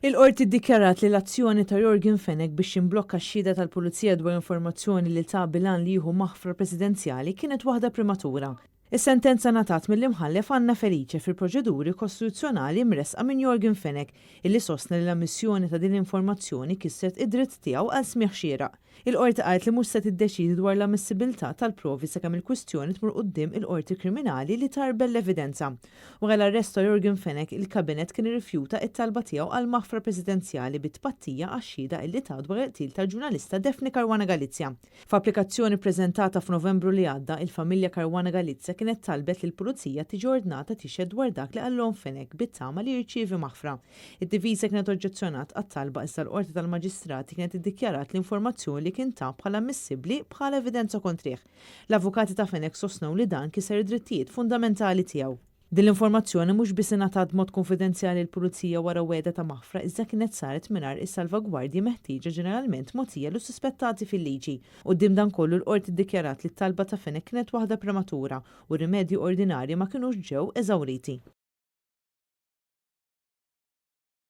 Il-qorti ddikjarat li l-azzjoni ta' Yorgen Fenech biex jimblokka x-xhieda tal-pulizija dwar informazzjoni li ta bil-għan li jieħu maħfra presidenzjali kienet waħda prematura. Is-sentenza ngħatat mill-Imħallef Anna Felice fil-proċeduri kostituzzjonali mressqa minn Yorgen Fenech, illi sostna li l-ammissjoni ta' din l-informazzjoni kisret id-dritt tiegħu għal smigħ xieraq. Il-Qorti qalet li mhux se tiddeċiedi dwar l-ammissibilità tal-provi sakemm il-kwistjoni tmur quddiem il-Qorti Kriminali li tgħarbel l-evidenza. Wara l-arrest ta' Yorgen Fenech, il-Kabinett kien irrifjuta t-talba tiegħu għal maħfra Presidenzjali bi tpattija għax-xhieda illi ta dwar il-qtil tal-ġurnalista Daphne Caruana Galizia. F'applikazzjoni ppreżentata f'Novembru li għadda, il-familja Caruana Galizia kienet talbet li l-Pulizija tiġi ordnata tixhed dwar dak li qallhom Fenech bit-tama li jirċievi maħfra. Id-difiża kienet oġġezzjonat għat-talba iżda l-Qorti tal-Maġistrati kienet iddikjarat l-informazzjoni li kien ta bħala ammissibbli bħala evidenza kontrih. L-avukati ta' Fenech sostnew li dan kiser id-drittijiet fundamentali tiegħu. Din l-informazzjoni mhux biss ingħatat b'mod kunfidenzjali lill-Pulizija wara wegħda ta' maħfra iżda kienet saret mingħajr is-salvagwardji meħtieġa ġeneralment mogħtija lis-suspettati fil-liġi. Quddiem dan kollu l-Qorti ddikjarat li t-talba ta' Fenech kienet waħda prematura u r-rimedji ordinarji ma kinux ġew eżawriti.